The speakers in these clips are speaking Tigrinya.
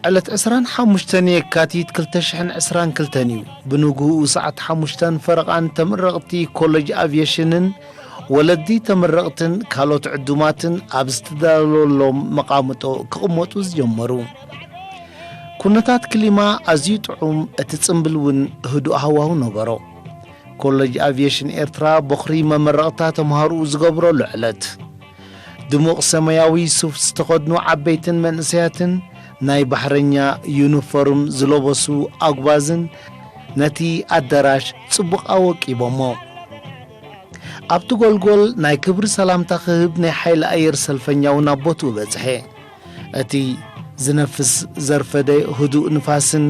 ዕለት ዕስራን ሓሙሽተን የካቲት ክልተ ሽሕን ዕስራን ክልተን እዩ። ብንግህኡ ሰዓት ሓሙሽተን ፈረቓን ተመረቕቲ ኮለጅ ኣቪየሽንን ወለዲ ተመረቕትን ካልኦት ዕዱማትን ኣብ ዝተዳለወሎም መቓምጦ ክቕመጡ ዝጀመሩ። ኩነታት ክሊማ ኣዝዩ ጥዑም፣ እቲ ጽምብል እውን ህዱእ ሃዋሁ ነበሮ። ኮለጅ ኣቪየሽን ኤርትራ ቦኽሪ መመረቕታ ተምሃሮኡ ዝገብረሉ ዕለት። ድሙቕ ሰማያዊ ሱፍ ዝተኸድኑ ዓበይትን መንእሰያትን ናይ ባሕረኛ ዩኒፎርም ዝለበሱ ኣጉባዝን ነቲ ኣዳራሽ ጽቡቕ ኣወቂቦሞ። ኣብቲ ጎልጎል ናይ ክብሪ ሰላምታ ክህብ ናይ ሓይሊ ኣየር ሰልፈኛ እውን ኣብ ቦትኡ በጽሐ። እቲ ዝነፍስ ዘርፈደ ህዱእ ንፋስን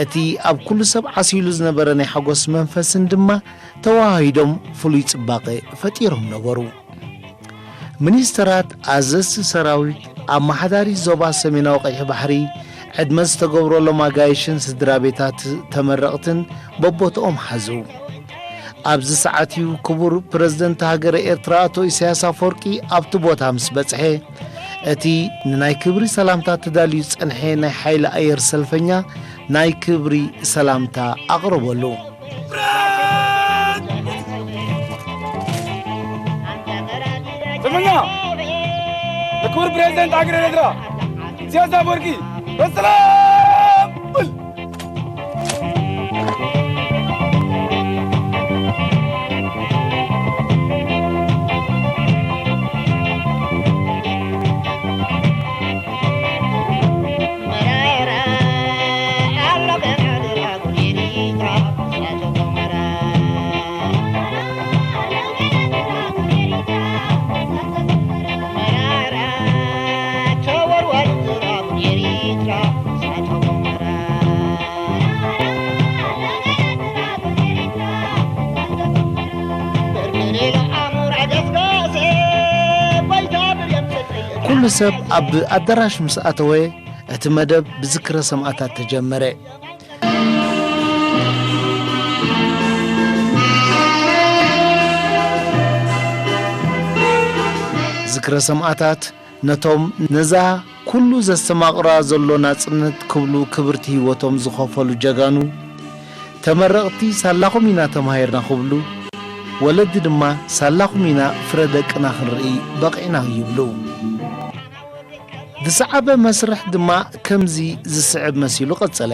እቲ ኣብ ኩሉ ሰብ ዓሲሉ ዝነበረ ናይ ሓጎስ መንፈስን ድማ ተወሃሂዶም ፍሉይ ጽባቐ ፈጢሮም ነበሩ። ሚኒስተራት፣ ኣዘዝቲ ሰራዊት፣ ኣመሓዳሪ ዞባ ሰሜናዊ ቀይሕ ባሕሪ፣ ዕድመ ዝተገብረሎም ኣጋይሽን ስድራ ቤታት ተመረቕትን በቦትኦም ሓዙ። ኣብዚ ሰዓት እዩ ክቡር ፕረዚደንት ሃገረ ኤርትራ ኣቶ ኢሳያስ ኣፈወርቂ ኣብቲ ቦታ ምስ በጽሐ፣ እቲ ንናይ ክብሪ ሰላምታ ተዳልዩ ዝጸንሐ ናይ ሓይሊ ኣየር ሰልፈኛ ናይ ክብሪ ሰላምታ ኣቕረበሉ። ሰልፈኛ፣ ንክቡር ፕረዚደንት ሃገረ ኤርትራ ኢሳያስ ኣፈወርቂ በሰላም በል። ኩሉ ሰብ ኣብ ኣዳራሽ ምስ ኣተወ፣ እቲ መደብ ብዝክረ ሰማእታት ተጀመረ። ዝክረ ሰማእታት ነቶም ነዛ ኩሉ ዘስተማቕራ ዘሎ ናጽነት ክብሉ ክብርቲ ህይወቶም ዝኸፈሉ ጀጋኑ፣ ተመረቕቲ ሳላኹም ኢና ተማሂርና ክብሉ፣ ወለዲ ድማ ሳላኹም ኢና ፍረ ደቅና ክንርኢ በቒዕና ይብሉ። ዝሰዓበ መስርሕ ድማ ከምዚ ዝስዕብ መሲሉ ቀጸለ።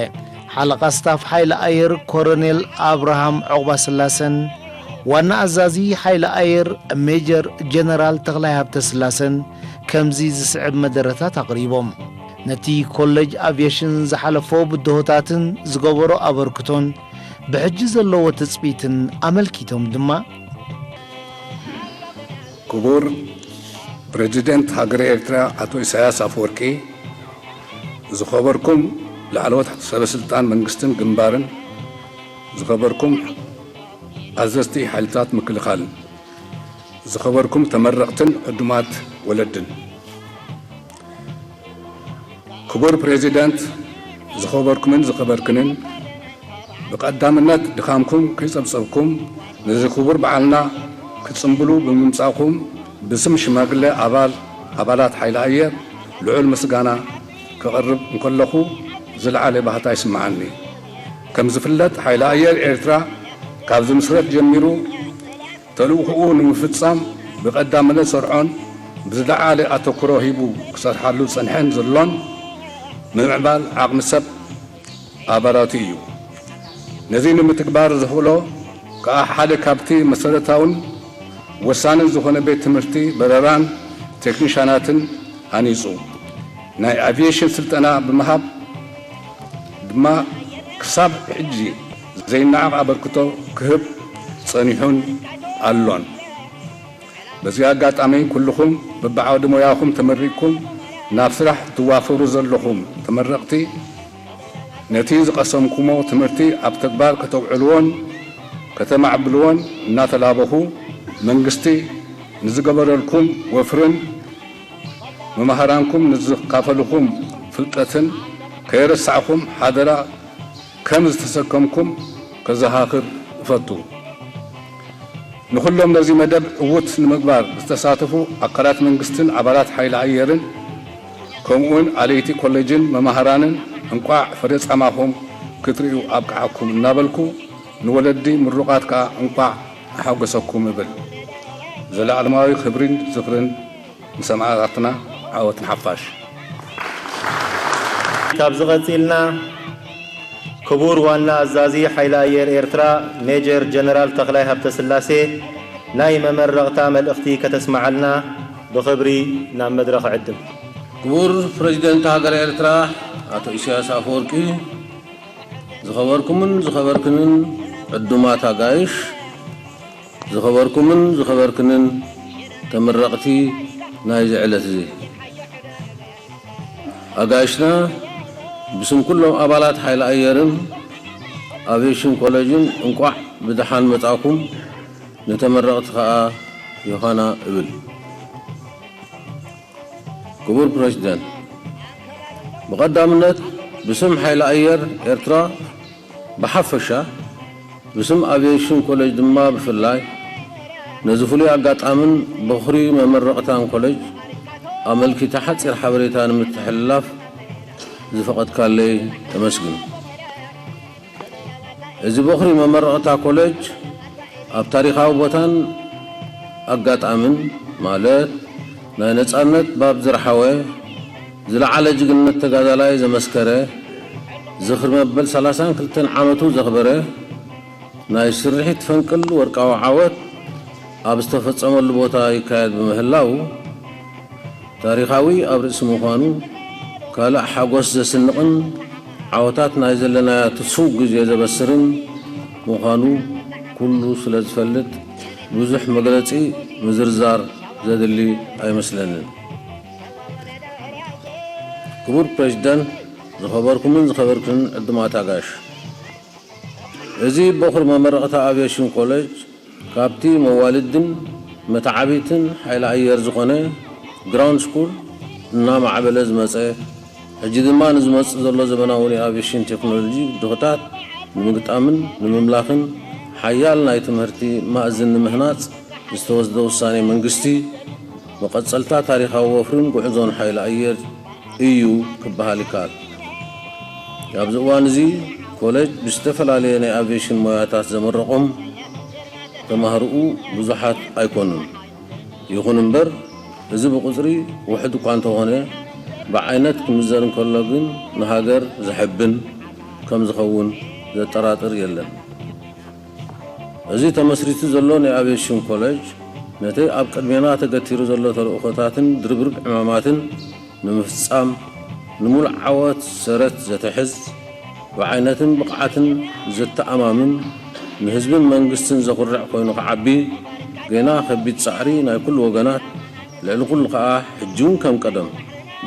ሓለቓ ስታፍ ሓይሊ ኣየር ኮረኔል ኣብርሃም ዑቕባስላሰን ዋና ኣዛዚ ሓይሊ ኣየር ሜጀር ጀነራል ተኽላይ ሃብተስላሰን ከምዚ ዝስዕብ መደረታት ኣቕሪቦም። ነቲ ኮለጅ ኣቪየሽን ዝሓለፎ ብድሆታትን ዝገበሮ ኣበርክቶን ብሕጂ ዘለዎ ትጽቢትን ኣመልኪቶም ድማ፣ ክቡር ፕረዚደንት ሃገረ ኤርትራ ኣቶ ኢሳያስ ኣፈወርቂ፣ ዝኸበርኩም ላዕለዎት ሰበስልጣን መንግስትን ግንባርን፣ ዝኸበርኩም ኣዘዝቲ ሓይልታት ምክልኻልን፣ ዝኸበርኩም ተመረቕትን ዕዱማት ወለድን። ክቡር ፕሬዚደንት፣ ዝኸበርኩምን ዝኸበርክንን፣ ብቐዳምነት ድኻምኩም ከይጸብጸብኩም ነዚ ክቡር በዓልና ክትጽምብሉ ብምምጻእኩም ብስም ሽማግለ ኣባል ኣባላት ሓይሊ ኣየር ልዑል ምስጋና ከቕርብ እንከለኹ ዝለዓለ ባህታ ይስምዓኒ። ከም ዝፍለጥ ሓይሊ ኣየር ኤርትራ ካብ ዝምስረት ጀሚሩ ተልእኾኡ ንምፍጻም ብቐዳምነት ዝሰርዖን ብዝለዓለ ኣተኩሮ ሂቡ ክሰርሓሉ ዝጸንሐን ዘሎን ምምዕባል ዓቕሚ ሰብ ኣባላቱ እዩ። ነዚ ንምትግባር ዘኽእሎ ከኣ ሓደ ካብቲ መሰረታውን ወሳንን ዝኾነ ቤት ትምህርቲ በረራን ቴክኒሻናትን ሃኒጹ፣ ናይ ኣቪየሽን ስልጠና ብምሃብ ድማ ክሳብ ሕጂ ዘይነዓቕ ኣበርክቶ ክህብ ጸኒሑን ኣሎን። በዚ ኣጋጣሚ ኩልኹም በብዓውዲ ሞያኹም ተመሪቕኩም ናብ ስራሕ ትዋፈሩ ዘለኹም ተመረቕቲ፣ ነቲ ዝቐሰምኩሞ ትምህርቲ ኣብ ተግባር ከተውዕልዎን ከተማዕብልዎን እናተላበኹ፣ መንግስቲ ንዝገበረልኩም ወፍርን መማህራንኩም ንዝካፈልኹም ፍልጠትን ከየረሳዕኹም ሓደራ ከም ዝተሰከምኩም ከዘኻኽር እፈቱ። ንኹሎም ነዚ መደብ ዕዉት ንምግባር ዝተሳተፉ ኣካላት መንግስትን ኣባላት ሓይሊ ኣየርን፣ ከምኡውን ኣለይቲ ኮሌጅን መማህራንን እንቋዕ ፍረ ጻማኹም ክትርእዩ ኣብቅዓኩም እናበልኩ፣ ንወለዲ ምሩቓት ከኣ እንቋዕ ኣሐጎሰኩም እብል። ዘለዓለማዊ ክብርን ዝኽርን ንሰማእታትና፣ ዓወት ንሓፋሽ። ካብዚ ቀጺልና ክቡር ዋና ኣዛዚ ሓይሊ ኣየር ኤርትራ ሜጀር ጀነራል ተኽላይ ሃብተስላሴ ናይ መመረቕታ መልእኽቲ ከተስምዓልና ብኽብሪ ናብ መድረኽ እዕድም። ክቡር ፕሬዚደንት ሃገረ ኤርትራ ኣቶ ኢሳያስ ኣፈወርቂ፣ ዝኸበርኩምን ዝኸበርክንን ዕዱማት ኣጋይሽ፣ ዝኸበርኩምን ዝኸበርክንን ተመረቕቲ ናይዚ ዕለት እዚ፣ ኣጋይሽና ብስም ኩሎም ኣባላት ሓይሊ ኣየርን ኣቪየሽን ኮሌጅን እንቋዕ ብደሓን መጻእኩም፣ ንተመረቕቲ ከኣ ዮሃና እብል። ክቡር ፕሬዚደንት፣ ብቐዳምነት ብስም ሓይሊ ኣየር ኤርትራ ብሓፈሻ፣ ብስም ኣቪየሽን ኮሌጅ ድማ ብፍላይ፣ ነዚ ፍሉይ ኣጋጣምን በኹሪ መመረቕታን ኮሌጅ ኣመልኪተ ሓጺር ሓበሬታ ንምትሕልላፍ ዝፈቐድካለይ እመስግን። እዚ በኹሪ መመረቕታ ኮሌጅ ኣብ ታሪኻዊ ቦታን ኣጋጣምን፣ ማለት ናይ ነጻነት ባብ ዝረሓወ፣ ዝለዓለ ጅግንነት ተጋዳላይ ዘመስከረ፣ ዝኽሪ መበል ሰላሳን ክልተን ዓመቱ ዘኽበረ ናይ ስርሒት ፈንቅል ወርቃዊ ዓወት ኣብ ዝተፈጸመሉ ቦታ ይካየድ ብምህላዉ፣ ታሪኻዊ ኣብ ርእሲ ምዃኑ፣ ካልእ ሓጎስ ዘስንቕን ዓወታት ናይ ዘለናዮ ትስው ግዜ ዘበስርን ምዃኑ ኩሉ ስለ ዝፈልጥ፣ ብዙሕ መግለጺ ምዝርዛር ዘድሊ ኣይመስለንን። ክቡር ፕሬዚደንት፣ ዝኸበርኩምን ዝኸበርክንን ዕዱማት ኣጋይሽ፣ እዚ በኹሪ መመረቕታ ኣቪየሽን ኮሌጅ ካብቲ መዋልድን መተዓቢትን ሓይሊ ኣየር ዝኾነ ግራውንድ ስኩል እናማዕበለ ዝመጸ፣ ሕጂ ድማ ንዝመጽእ ዘሎ ዘመናዊ ናይ ኣቪየሽን ቴክኖሎጂ ብድሆታት ንምግጣምን ንምምላኽን ሓያል ናይ ትምህርቲ ማእዝን ንምህናጽ ዝተወስደ ውሳኔ መንግስቲ፣ መቐጸልታ ታሪኻዊ ወፍርን ጉዕዞን ሓይሊ ኣየር እዩ ክበሃል ይከኣል። ኣብዚ እዋን እዚ ኮሌጅ ብዝተፈላለየ ናይ ኣቪየሽን ሞያታት ዘመረቖም ተማሃሮኡ ብዙሓት ኣይኮኑን። ይኹን እምበር፣ እዚ ብቁጽሪ ውሑድ እኳ እንተኾነ፣ ብዓይነት ክምዘን እንከሎ ግን ንሃገር ዘሐብን ከም ዝኸውን ዘጠራጥር የለን። እዚ ተመስሪቱ ዘሎ ናይ ኣቪየሽን ኮሌጅ፣ ነቲ ኣብ ቅድሜና ተገቲሩ ዘሎ ተልእኾታትን ድርብርብ ዕማማትን ንምፍጻም፣ ንምሉእ ዓወት ሰረት ዘትሕዝ፣ ብዓይነትን ብቕዓትን ዘተኣማምን፣ ንህዝብን መንግስትን ዘኹርዕ ኮይኑ ክዓቢ፣ ገና ከቢድ ጻዕሪ ናይ ኩሉ ወገናት፣ ልዕሊ ኩሉ ከኣ ሕጂ እውን ከም ቀደም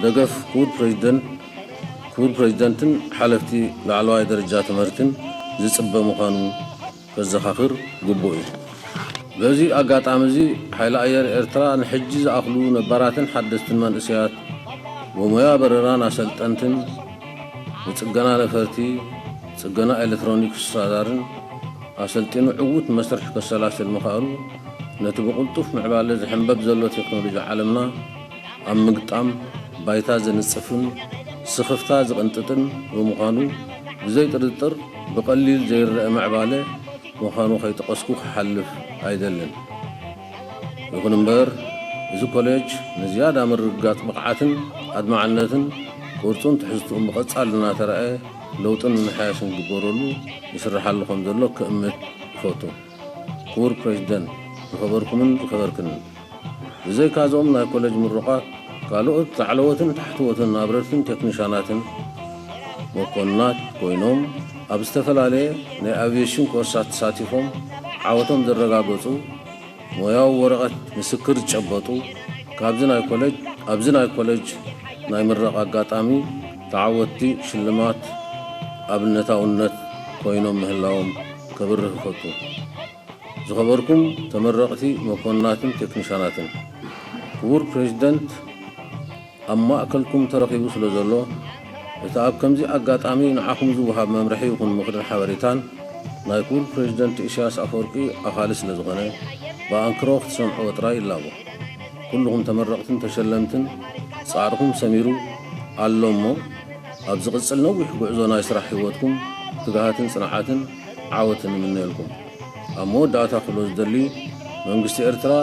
ደገፍ ክቡር ፕሬዚደንት፣ ክቡር ፕሬዚደንትን ሓለፍቲ ላዕለዋይ ደረጃ ትምህርትን ዝጽበ ምዃኑ ከዘኻኽር ግቡእ እዩ። በዚ ኣጋጣሚ እዚ፣ ሓይሊ ኣየር ኤርትራ ንሕጂ ዝኣኽሉ ነባራትን ሓደስትን መንእሰያት ብሞያ በረራን ኣሰልጠንትን፣ ንጽገና ነፈርቲ፣ ጽገና ኤሌክትሮኒክስ ራዳርን ኣሰልጢኑ ዕዉት መስርሕ ከሰላስል ምኽኣሉ፣ ነቲ ብቕልጡፍ ምዕባለ ዝሕንበብ ዘሎ ቴክኖሎጂ ዓለምና ኣብ ምግጣም ባይታ ዘንጽፍን ስኽፍታ ዝቕንጥጥን ብምዃኑ፣ ብዘይ ጥርጥር ብቐሊል ዘይረኣ ምዕባለ ምዃኑ ከይጠቐስኩ ክሓልፍ ኣይደልን። ይኹን እምበር፣ እዚ ኮሌጅ ንዝያዳ ምርግጋጽ ብቕዓትን ኣድማዕነትን ቅርጹን ትሕዝትኡን ብቐጻሊ እናተረኣየ ለውጥን ምምሕያሽን ክግበረሉ ይስርሓሉ ከም ዘሎ ክእምት እፈቱ። ክቡር ፕሬዚደንት፣ ዝኸበርኩምን ዝኸበርክንን፣ ብዘይካ እዞም ናይ ኮሌጅ ምሩቓት፣ ካልኦት ላዕለዎትን ታሕተዎትን ኣብረርትን ቴክኒሻናትን መኮንናት ኮይኖም ኣብ ዝተፈላለየ ናይ ኣቪዬሽን ኮርሳት ተሳቲፎም ዓወቶም ዘረጋገጹ፣ ሞያዊ ወረቐት ምስክር ዝጨበጡ፣ ካብዚ ናይ ኮለጅ፣ ኣብዚ ናይ ኮለጅ ናይ ምረቓ ኣጋጣሚ ተዓወትቲ ሽልማት ኣብነታውነት ኮይኖም ምህላዎም ከብርህ እፈቱ። ዝኸበርኩም ተመረቕቲ መኮንናትን ቴክኒሻናትን፣ ክቡር ፕሬዚደንት ኣብ ማእከልኩም ተረኺቡ ስለ ዘሎ፣ እቲ ኣብ ከምዚ ኣጋጣሚ ንዓኹም ዝወሃብ መምርሒ ይኹን ምኽርን ሓበሬታን ናይ ክቡር ፕሬዚደንት ኢሳያስ ኣፈወርቂ ኣኻሊ ስለ ዝኾነ፣ ብኣንክሮ ክትሰምዕዎ ጥራይ ይላቦ። ኩልኹም ተመረቕትን ተሸለምትን ጻዕርኹም ሰሚሩ ኣሎ እሞ፣ ኣብ ዝቕጽል ነዊሕ ጉዕዞ ናይ ስራሕ ህይወትኩም ትግሃትን ጽንዓትን ዓወትን እምነየልኩም። ኣብ መወዳእታ ክብሎ ዝደሊ፣ መንግስቲ ኤርትራ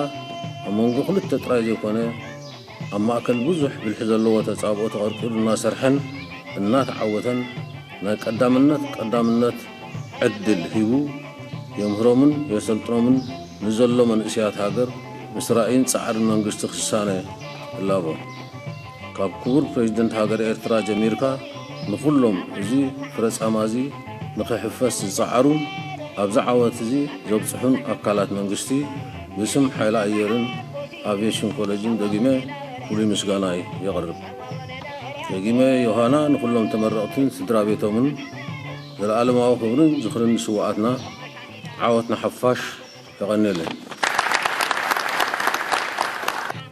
ኣብ መንጎ ክልተ ጥራይ ዘይኮነ፣ ኣብ ማእከል ብዙሕ ብልሒ ዘለዎ ተጻብኦ ተቐርቂሩ እናሰርሐን እናተዓወተን፣ ናይ ቀዳምነት ቀዳምነት ዕድል ሂቡ የምህሮምን የሰልጥኖምን ንዘሎ መንእሰያት ሃገር ምስ ራእይን ጻዕርን መንግስቲ ክሳነ እላቦ። ካብ ክቡር ፕሬዚደንት ሃገር ኤርትራ ጀሚርካ ንኹሎም እዚ ፍረ ጻማ እዚ ንኽሕፈስ ዝጸዓሩን ኣብዚ ዓወት እዚ ዘብጽሑን ኣካላት መንግስቲ ብስም ሓይሊ ኣየርን ኣቪዬሽን ኮሌጅን ደጊመ ፍሉይ ምስጋናይ የቕርብ። ደጊመ ዮሃና ንኹሎም ተመረቕትን ስድራ ቤቶምን ዘለኣለማዊ ክብርን ዝኽርን ንስውኣትና። ዓወት ንሓፋሽ። የቐንየለይ።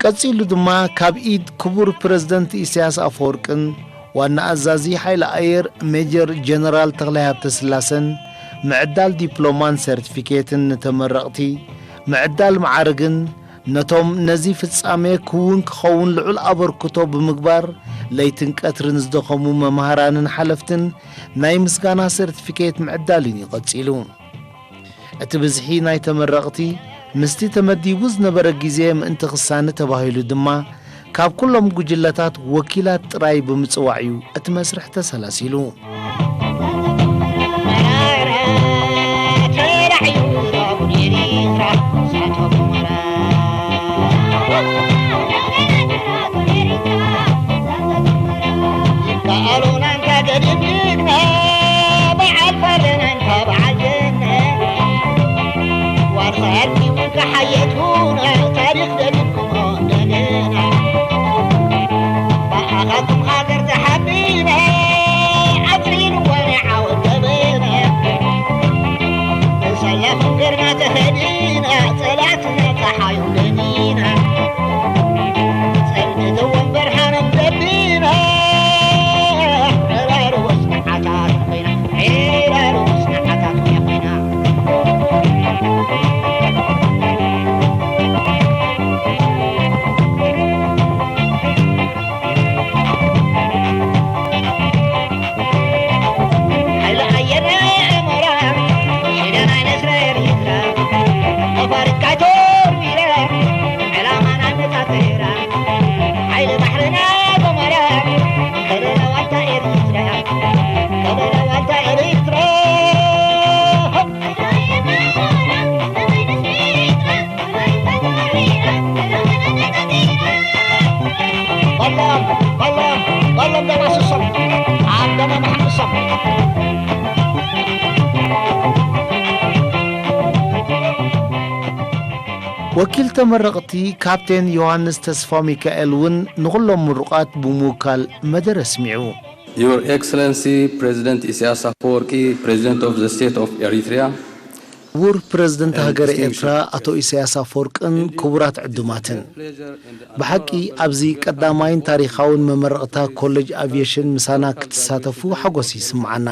ቀጺሉ ድማ ካብ ኢድ ክቡር ፕረዚደንት ኢሳያስ ኣፈወርቅን ዋና ኣዛዚ ሓይሊ ኣየር ሜጀር ጀነራል ተኽላይ ሃብተስላሰን ምዕዳል ዲፕሎማን ሰርቲፊኬትን ንተመረቕቲ፣ ምዕዳል መዓርግን ነቶም ነዚ ፍጻሜ ክውን ክኸውን ልዑል ኣበርክቶ ብምግባር ለይትን ቀትርን ዝደኸሙ መምሃራንን ሓለፍትን ናይ ምስጋና ሰርቲፊኬት ምዕዳልን እዩ ቀጺሉ። እቲ ብዝሒ ናይ ተመረቕቲ ምስቲ ተመዲቡ ዝነበረ ግዜ ምእንቲ ክሳነ ተባሂሉ ድማ ካብ ኩሎም ጉጅለታት ወኪላት ጥራይ ብምጽዋዕ እዩ እቲ መስርሕ ተሰላሲሉ። ይከኣሉና እንተ ገዲፍና በዓል ፈርደና እንተ በዓል ጀነ ዋርሳ ኣርኪቡ ከሓየቱና ታሪኽ ደጊምኩሞ እንደገና ብኣኻትኩም ሃገር ተሓቢና ኣጽሊልዋ ናይ ዓወት ገበና ብሰላኹም ገርና ተኸዲና ጸላእትና ጸሓዮም ደሚና ጸልመተዎም በርሃኖም ደቢና ዕራርቦ ጽንዓታት ኮይና ዕራርቦ ጽንዓታት ኮይና ሓይሊ ኣየር ኣሞራ ሒዳ ናይ ነስራ ኤርትራ ኣፋሪቃ ተወርቢራ ዕላማና ነጻ ተራ ሓይሊ ባሕርና ጎመራ ከበላ ዋልታ ኤርትራ ከበላ ዋልታ ኤርትራ በሎም በሎም በሎም ደማስሶም ኣብ ደማ መሓምሶም ወኪል ተመረቕቲ ካፕቴን ዮሃንስ ተስፋሚካኤል እውን ንኹሎም ምሩቓት ብምውካል መደረ ኣስሚዑ። Your Excellency President Isaias Afwerki, President of the State of Eritrea, ክቡር ፕረዚደንት ሃገረ ኤርትራ ኣቶ ኢሳያስ ኣፈወርቅን ክቡራት ዕዱማትን፣ ብሓቂ ኣብዚ ቀዳማይን ታሪኻውን መመረቕታ ኮሌጅ ኣቪየሽን ምሳና ክትሳተፉ ሓጎስ ይስምዓና።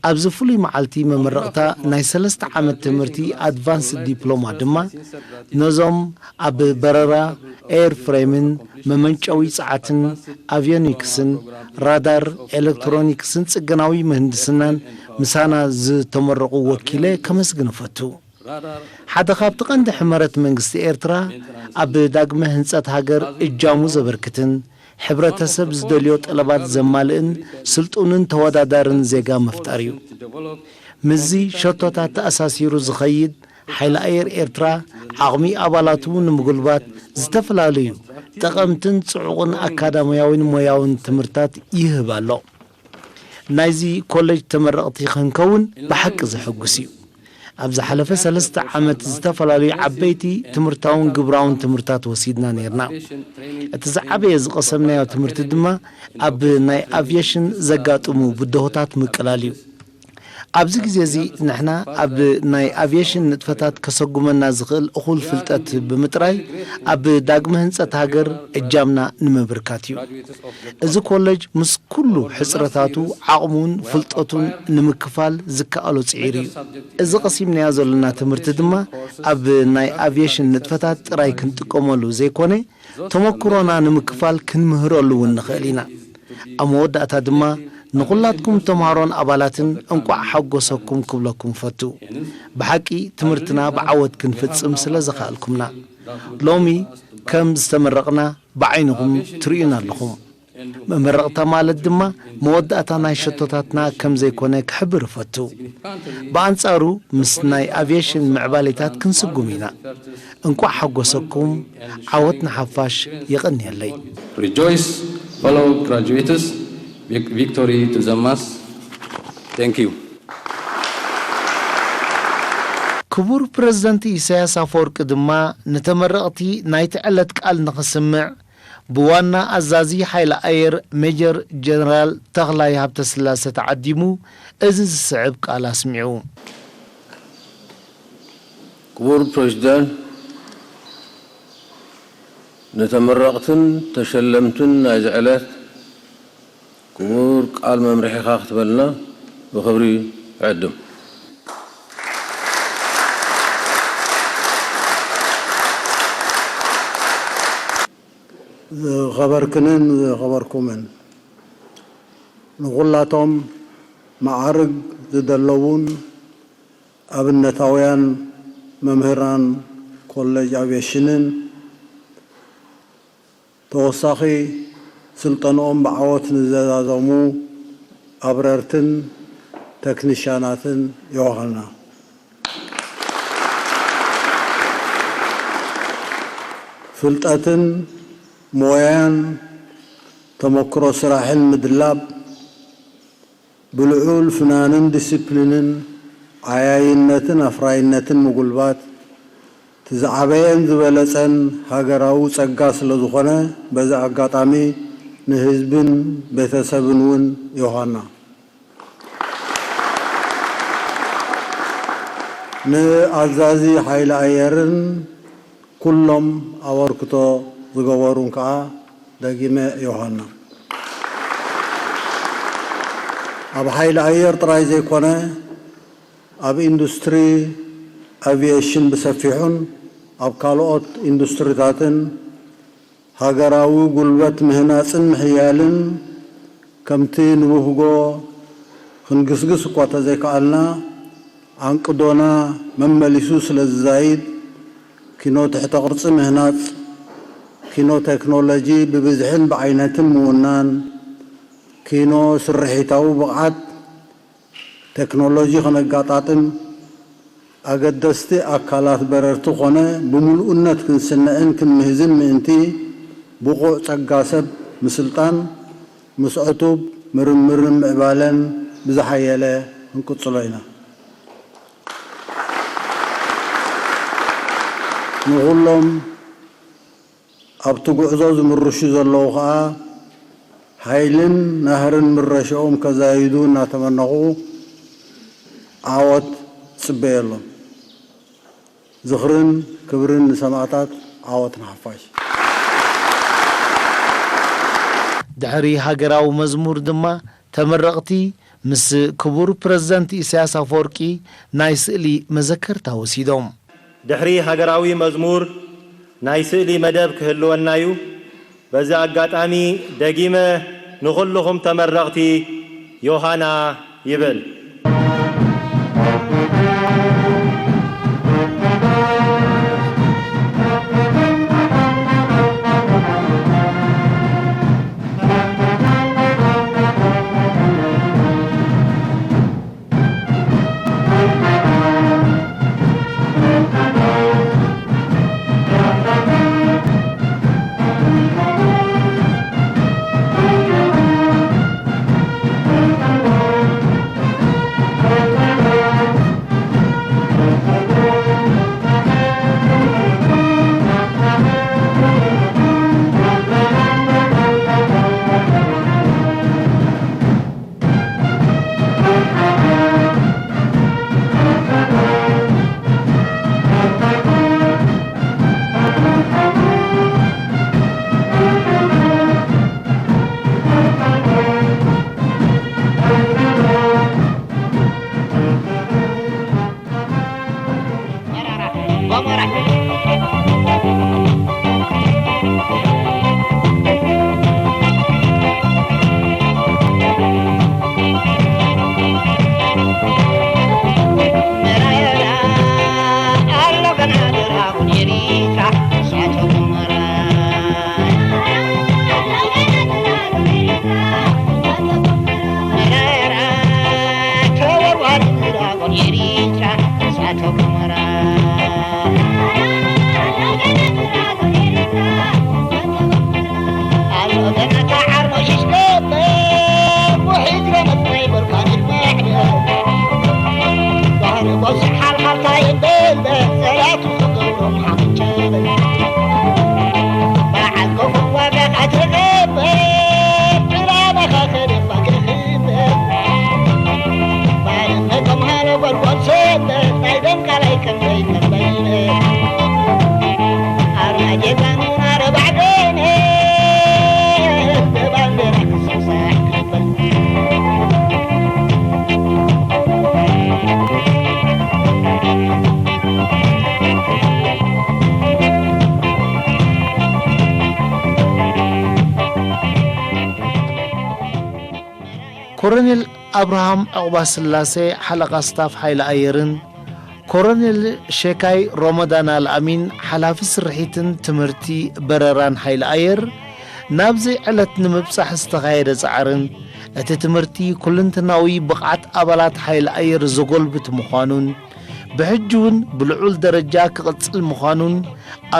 ኣብዚ ፍሉይ መዓልቲ መመረቕታ ናይ ሰለስተ ዓመት ትምህርቲ ኣድቫንስድ ዲፕሎማ ድማ ነዞም ኣብ በረራ፣ ኤር ፍሬምን መመንጨዊ ጸዓትን፣ ኣቪዮኒክስን፣ ራዳር፣ ኤለክትሮኒክስን ጽገናዊ ምህንድስናን ምሳና ዝተመረቑ ወኪለ ከመስግን እፈቱ። ሓደ ካብቲ ቀንዲ ሕመረት መንግስቲ ኤርትራ ኣብ ዳግመ ህንጸት ሃገር እጃሙ ዘበርክትን ሕብረተሰብ ዝደልዮ ጠለባት ዘማልእን ስልጡንን ተወዳዳርን ዜጋ ምፍጣር እዩ። ምስዚ ሸቶታት ተኣሳሲሩ ዝኸይድ ሓይሊ ኣየር ኤርትራ ዓቕሚ ኣባላቱ ንምጉልባት ዝተፈላለዩ ጠቐምትን ጽዑቕን ኣካዳሚያዊን ሞያውን ትምህርታት ይህብ ኣሎ። ናይዚ ኮሌጅ ተመረቕቲ ክንከውን ብሓቂ ዘሐጉስ እዩ። ኣብ ዝሓለፈ ሰለስተ ዓመት ዝተፈላለዩ ዓበይቲ ትምህርታውን ግብራውን ትምህርታት ወሲድና ነይርና። እቲ ዝዓበየ ዝቐሰምናዮ ትምህርቲ ድማ ኣብ ናይ ኣቪየሽን ዘጋጥሙ ብድሆታት ምቅላል እዩ። ኣብዚ ግዜ እዚ ንሕና ኣብ ናይ ኣቪየሽን ንጥፈታት ከሰጉመና ዝኽእል እኹል ፍልጠት ብምጥራይ ኣብ ዳግመ ህንጸት ሃገር እጃምና ንምብርካት እዩ። እዚ ኮሌጅ ምስ ኩሉ ሕጽረታቱ ዓቕሙን ፍልጠቱን ንምክፋል ዝከኣሎ ጽዒሩ እዩ። እዚ ቀሲምናዮ ዘለና ትምህርቲ ድማ ኣብ ናይ ኣቪየሽን ንጥፈታት ጥራይ ክንጥቀመሉ ዘይኮነ ተመክሮና ንምክፋል ክንምህረሉ እውን ንኽእል ኢና። ኣብ መወዳእታ ድማ ንኹላትኩም ተምሃሮን ኣባላትን እንቋዕ ሓጎሰኩም ክብለኩም ፈቱ። ብሓቂ ትምህርትና ብዓወት ክንፍጽም ስለ ዘኽኣልኩምና። ሎሚ ከም ዝተመረቕና ብዓይንኹም ትርእዩና ኣለኹም። መመረቕታ ማለት ድማ መወዳእታ ናይ ሸቶታትና ከም ዘይኮነ ክሕብር እፈቱ። ብኣንጻሩ ምስ ናይ ኣቪየሽን ምዕባሌታት ክንስጉም ኢና። እንቋዕ ሓጎሰኩም። ዓወት ንሓፋሽ። የቐንየለይ። Rejoice, fellow graduates. Vic- Victory to the mass. Thank you. ክቡር ፕረዚደንት ኢሳያስ ኣፈወርቂ ድማ ንተመረቕቲ ናይቲ ዕለት ቃል ንኽስምዕ ብዋና ኣዛዚ ሓይሊ ኣየር ሜጀር ጀነራል ተኽላይ ሃብተስላሰ ተዓዲሙ እዚ ዝስዕብ ቃል ኣስሚዑ። ክቡር ፕረዚደንት፣ ንተመረቕትን ተሸለምትን ናይዚ ዕለት ክቡር ቃል መምርሒኻ ክትበልና ብኽብሪ እዕድም። ዝኸበርክንን ዝኸበርኩምን፣ ንኹላቶም መዓርግ ዝደለዉን ኣብነታውያን መምህራን ኮሌጅ ኣቪየሽንን ተወሳኺ ስልጠንኦም ብዓወት ንዘዛዘሙ ኣብረርትን ተክኒሻናትን ዮሃና። ፍልጠትን ሞያን ተመክሮ ስራሕን ምድላብ ብልዑል ፍናንን ዲሲፕሊንን ዓያይነትን ኣፍራይነትን ምጉልባት እቲ ዝዓበየን ዝበለጸን ሃገራዊ ጸጋ ስለ ዝኾነ በዚ ኣጋጣሚ ንህዝብን ቤተሰብን እውን ዮሃና። ንኣዛዚ ሓይሊ ኣየርን ኩሎም ኣበርክቶ ዝገበሩን ከኣ ደጊመ ዮሃና። ኣብ ሓይሊ ኣየር ጥራይ ዘይኮነ ኣብ ኢንዱስትሪ ኣቪየሽን ብሰፊሑን ኣብ ካልኦት ኢንዱስትሪታትን ሃገራዊ ጉልበት ምህናጽን ምሕያልን ከምቲ ንብህጎ ክንግስግስ እኳ ተዘይከኣልና ኣንቅዶና መመሊሱ ስለ ዝዛይድ ኪኖ ትሕተ ቅርጺ ምህናጽ፣ ኪኖ ቴክኖሎጂ ብብዝሕን ብዓይነትን ምውናን፣ ኪኖ ስርሒታዊ ብቕዓት ቴክኖሎጂ ከነጋጣጥም፣ ኣገደስቲ ኣካላት በረርቲ ኮነ ብምሉእነት ክንስንዕን ክንምህዝን ምእንቲ ብቑዕ ጸጋ ሰብ ምስልጣን ምስ ዕቱብ ምርምርን ምዕባለን ብዝሓየለ ክንቅጽሎ ኢና። ንኹሎም ኣብቲ ጉዕዞ ዝምርሹ ዘለዉ ኸኣ ሓይልን ናህርን ምረሽኦም ከዛይዱ እናተመነኹ ዓወት እጽበየሎም። ዝኽርን ክብርን ንሰማእታት፣ ዓወት ንሓፋሽ። ድሕሪ ሃገራዊ መዝሙር ድማ ተመረቕቲ ምስ ክቡር ፕረዚደንት ኢሳያስ ኣፈወርቂ ናይ ስእሊ መዘከርታ ወሲዶም። ድሕሪ ሃገራዊ መዝሙር ናይ ስእሊ መደብ ክህልወና እዩ። በዚ ኣጋጣሚ ደጊመ ንኹልኹም ተመረቕቲ ዮሃና ይብል። ኮረኔል ኣብርሃም ዕቑባስላሴ ሓለቓ ስታፍ ሓይሊ ኣየርን ኮረኔል ሼካይ ሮመዳን ኣልኣሚን ሓላፊ ስርሒትን ትምህርቲ በረራን ሓይሊ ኣየር ናብዚ ዕለት ንምብጻሕ ዝተኻየደ ጻዕርን እቲ ትምህርቲ ኩልንትናዊ ብቕዓት ኣባላት ሓይሊ ኣየር ዘጎልብት ምዃኑን ብሕጂ እውን ብልዑል ደረጃ ክቕጽል ምዃኑን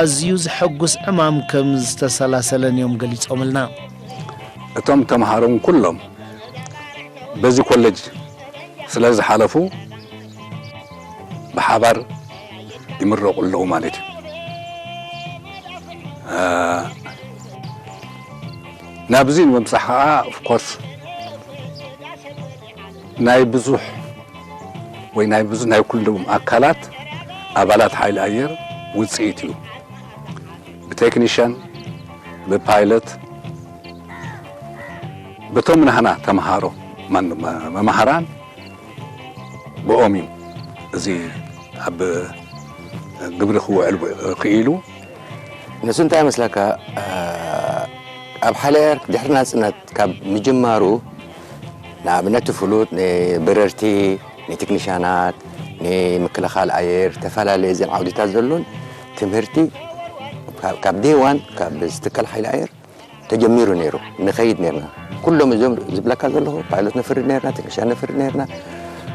ኣዝዩ ዘሐጉስ ዕማም ከም ዝተሰላሰለን እዮም ገሊጾምልና። እቶም ተምሃሮም ኩሎም በዚ ኮሌጅ ስለ ዝሓለፉ ብሓባር ይምረቑ ኣለዉ ማለት እዩ። ናብዚ ንምብጻሕ ከዓ ኦፍኮርስ ናይ ብዙሕ ወይ ናይ ብዙ ናይ ኩሎም ኣካላት ኣባላት ሓይሊ ኣየር ውፅኢት እዩ። ብቴክኒሽያን፣ ብፓይለት፣ በቶም ናህና ተምሃሮ መን- መ- መማህራን ብኦም እዩ እዚ ኣብ ግብሪ ክውዕል ክኢሉ። ንሱ እንታይ ይመስለካ? ኣብ ሓለር ድሕሪ ናፅነት ካብ ምጅማሩ ንኣብነት ፍሉጥ ንበረርቲ፣ ንቴክኒሻናት፣ ንምክልኻል ኣየር ዝተፈላለየ እዚን ዓውዲታት ዘሎን ትምህርቲ ካብ ዴዋን ካብ ዝትከል ሓይሊ ኣየር ተጀሚሩ ነይሩ። ንኸይድ ነርና ኩሎም እዞም ዝብለካ ዘለኹ ፓይሎት ነፍርድ ነርና፣ ቴክኒሻን ነፍርድ ነርና፣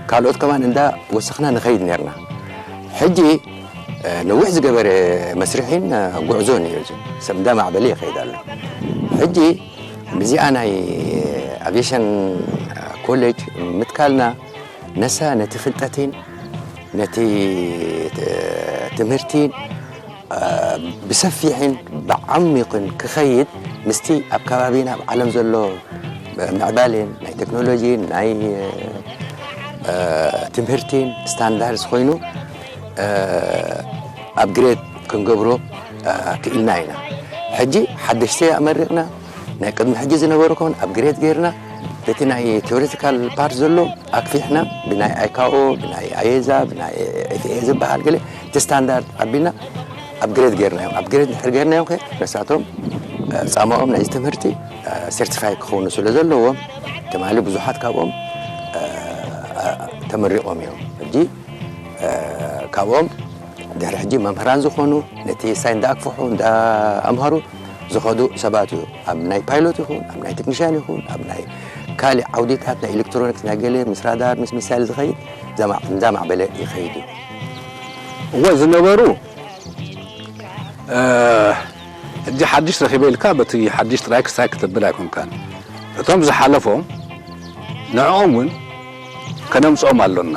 ካልኦት ከማን እንዳ ወሰኽና ንኸይድ ነርና። ሕጂ ነዊሕ ዝገበረ መስርሒን ጉዕዞን እዩ። እዚ ሰብ እንዳ ማዕበለ ይኸይድ ኣሎ። ሕጂ ብዚኣ ናይ ኣቪዬሽን ኮሌጅ ምትካልና ነሳ ነቲ ፍልጠትን ነቲ ትምህርትን ብሰፊሕን ብዓሚቕን ክኸይድ ምስቲ ኣብ ከባቢና ኣብ ዓለም ዘሎ ምዕባሌን ናይ ቴክኖሎጂን ናይ ትምህርትን ስታንዳርድ ኮይኑ ኣፕግሬድ ክንገብሮ ክኢልና ኢና። ሕጂ ሓደሽቲ ኣመሪቕና ናይ ቅድሚ ሕጂ ዝነበሩ ከውን ኣፕግሬድ ጌርና በቲ ናይ ቴዎሬቲካል ፓርት ዘሎ ኣክፊሕና ብናይ ኣይካኦ ብናይ ኣየዛ ብናይ ኤፍኤ ዝበሃል ገለ እቲ ስታንዳርድ ኣቢልና ኣፕግሬድ ጌርናዮም። ኣፕግሬድ ድሕር ጌርናዮም ከ ነሳቶም ፃማኦም ናይዚ ትምህርቲ ሰርቲፋይ ክኾኑ ስለ ዘለዎም ትማሊ ብዙሓት ካብኦም ተመሪቖም እዮም። ሕጂ ካብኦም ድሕሪ ሕጂ መምህራን ዝኾኑ ነቲ ሳይ እንዳኣክፍሑ እንዳኣምሃሩ ዝኸዱ ሰባት እዩ። ኣብ ናይ ፓይሎት ይኹን ኣብ ናይ ቴክኒሽያን ይኹን ኣብ ናይ ካልእ ዓውዲታት ናይ ኤሌክትሮኒክስ ናይ ገለ ምስ ራዳር ምስ ሚሳይል ዝኸይድ እንዳማዕበለ ይኸይድ እዩ። እወ ዝነበሩ ሕጂ ሓድሽ ረኺበ ኢልካ በቲ ሓድሽ ጥራይ ክሳይ ክትብል ኣይኮንካን። እቶም ዝሓለፎም ንዕኦም እውን ከነምፅኦም ኣሎና።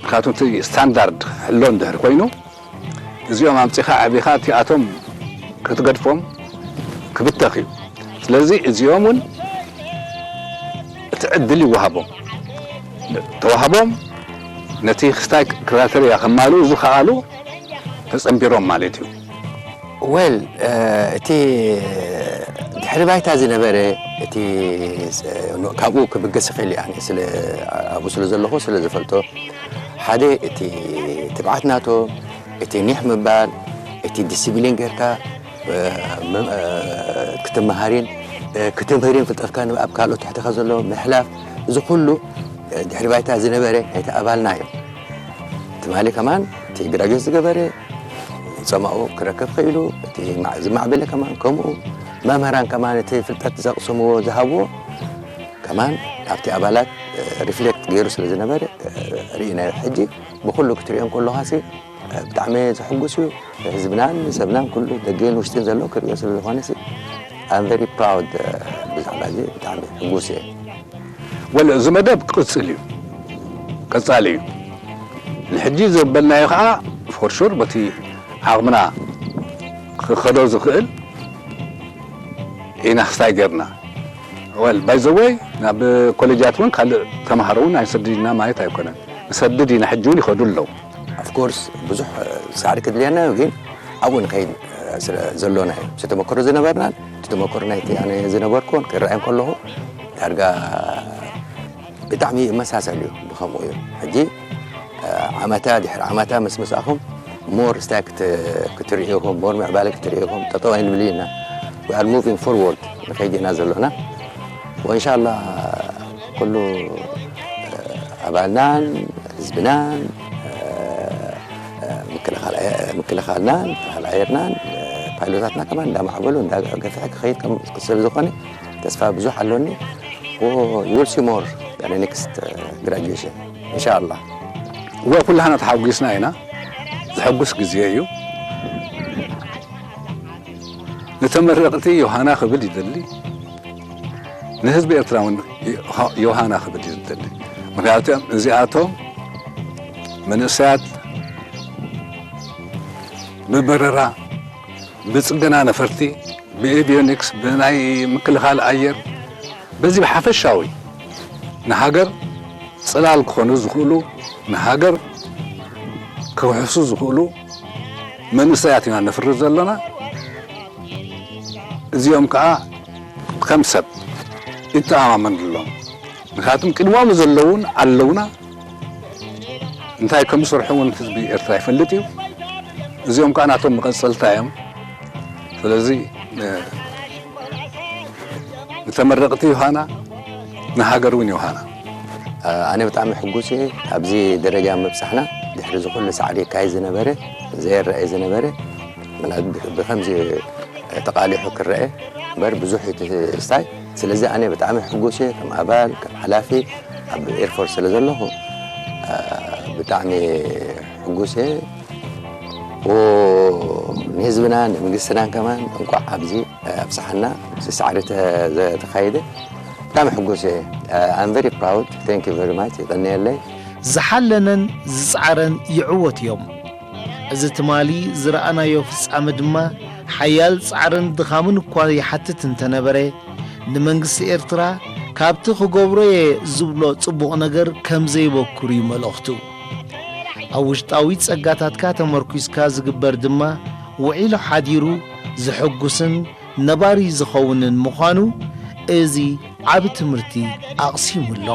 ምክንያቱ እቲ ስታንዳርድ ሕሎ እንድሕር ኮይኑ እዚኦም ኣምፂኻ ኣዕቢኻ እቲኣቶም ክትገድፎም ክብተኽ እዩ። ስለዚ እዚኦም እውን እቲ ዕድል ይወሃቦም ተዋህቦም ነቲ ክስታይ ክራተርያ ከማልኡ ዝኸኣሉ ተፀንቢሮም ማለት እዩ። ወል እቲ ድሕሪ ባይታ ዝነበረ እቲ ካብኡ ክብገስ ይኽእል እየ ስለ ኣብኡ ስለ ዘለኹ ስለ ዝፈልጦ ሓደ እቲ ትብዓት ናቶም እቲ ኒሕ ምባል እቲ ዲስፕሊን ጌርካ ክትመሃሪን ክትምህሪን ፍልጠትካ ኣብ ካልኦት ትሕትኻ ዘሎ ምሕላፍ እዚ ኩሉ ድሕሪ ባይታ ዝነበረ ናይቲ ኣባልና እዩ። ትማሊ ከማን እቲ ግራጁዌት ዝገበረ ጸማኡ ክረከብ ኸኢሉ እቲ ዝማዕበለ ከማን ከምኡ መምህራን ከማን እቲ ፍልጠት ዘቕስምዎ ዝሃብዎ ከማን ኣብቲ ኣባላት ሪፍሌክት ገይሩ ስለ ዝነበረ ርኢናዮ። ሕጂ ብኹሉ ክትሪኦ እንከለኻሲ ብጣዕሚ ዘሐጉስ እዩ። ህዝብናን ሰብናን ኩሉ ደገን ውሽጥን ዘሎ ክሪኦ ስለ ዝኾነ ሲ I'm very proud ብዛዕባ እዚ ብጣዕሚ ሕጉስ እየ። ወለ እዚ መደብ ክቕጽል እዩ፣ ቀጻሊ እዩ። ንሕጂ ዘበልናዮ ከዓ ፎር ሹር በቲ ዓቕምና ክኸዶ ዝኽእል ኢና ክስታይ ገርና። ወል ባይ ዘ ወይ ናብ ኮሌጃት እውን ካልእ ተምሃሮ እውን ኣይንሰድድ ኢና ማለት ኣይኮነን። ንሰድድ ኢና፣ ሕጂ እውን ይኸዱ ኣለዉ። ኦፍኮርስ ብዙሕ ሳዕሪ ክድልየና እዩ፣ ግን ኣብኡ ንኸይድ ስለ ዘሎና እዩ። ምስ ተመክሮ ዝነበርናን እቲ ተመክሮ ናይቲ ኣነ ዝነበርኩን ክረኣዮም ከለኹ ዳርጋ ብጣዕሚ ይመሳሰል እዩ። ብኸምኡ እዩ ሕጂ ዓመታ ድሕሪ ዓመታ ምስ ምስኣኹም ሞር ስታይ ክትርእይኹም ሞር ምዕባለ ክትርእይኹም ጠጠው ኣይንብል ኢና። We are moving forward ንኸይድ ኢና ዘሎና ወኢንሻላ ኩሉ ኣባልናን ህዝብናን ምክልኻልናን ምክልኻል ኣየርናን ፓይሎታትና ከማን እንዳማዕበሉ እንዳገፍሐ ክኸይድ ስለ ዝኾነ ተስፋ ብዙሕ ኣሎኒ። ዩል ሲ ሞር ኔክስት ግራጁዌሽን እንሻላ። እወ ኩላህና ተሓጒስና ኢና። ዘሐጉስ ግዜ እዩ። ንተመረቕቲ ዮሃና ክብል ይደሊ። ንህዝቢ ኤርትራ እውን ዮሃና ክብል ይደሊ። ምክንያቱ እዚኣቶም መንእሰያት ብበረራ፣ ብጽገና ነፈርቲ፣ ብኤቪዮኒክስ፣ ብናይ ምክልኻል ኣየር፣ በዚ ብሓፈሻዊ ንሃገር ጽላል ክኾኑ ዝኽእሉ፣ ንሃገር ክውሕሱ ዝኽእሉ መንእሰያት ኢና ነፍሪ ዘለና። እዚኦም ከዓ ከም ሰብ ይተኣማመንሎም። ምክንያቱም ቅድሞም ዘለውን ኣለውና እንታይ ከም ዝሰርሑ እውን ህዝቢ ኤርትራ ይፈልጥ እዩ። እዚኦም ከዓ ናቶም መቐጸልታ እዮም። ስለዚ ንተመረቕቲ ዮሃና ንሃገር እውን ዮሃና። ኣነ ብጣዕሚ ሕጉስ እየ ኣብዚ ደረጃ ምብፃሕና። ድሕሪ ዝኩሉ ሳዕሪ ይካየድ ዝነበረ ዘየረኣየ ዝነበረ ምናልባት ብከምዚ ተቃሊሑ ክረአ እምበር ብዙሕ እዩ እቲ ስታይ። ስለዚ ኣነ ብጣዕሚ ሕጉስ እየ ከም ኣባል ከም ሓላፊ ኣብ ኤርፎርስ ስለ ዘለኹ ብጣዕሚ ሕጉስ እየ። ንህዝብና ንመንግስትናን ከማን እንኳዕ ኣብዚ ኣብፅሓና። ሳዕሪ ተካይደ ብጣዕሚ ሕጉስ እየ። I'm very proud. Thank you very much. ይቀንየለይ። ዝሓለነን ዝፃዕረን ይዕወት እዮም። እዚ ትማሊ ዝረኣናዮ ፍጻመ ድማ ሓያል ጻዕርን ድኻምን እኳ ይሓትት እንተነበረ፣ ንመንግስቲ ኤርትራ ካብቲ ክገብሮ'የ ዝብሎ ጽቡቕ ነገር ከም ዘይበኩር እዩ መልእኽቱ። ኣብ ውሽጣዊ ጸጋታትካ ተመርኲስካ ዝግበር ድማ ውዒሉ ሓዲሩ ዘሐጉስን ነባሪ ዝኸውንን ምዃኑ እዚ ዓቢ ትምህርቲ ኣቕሲሙ ኣሎ።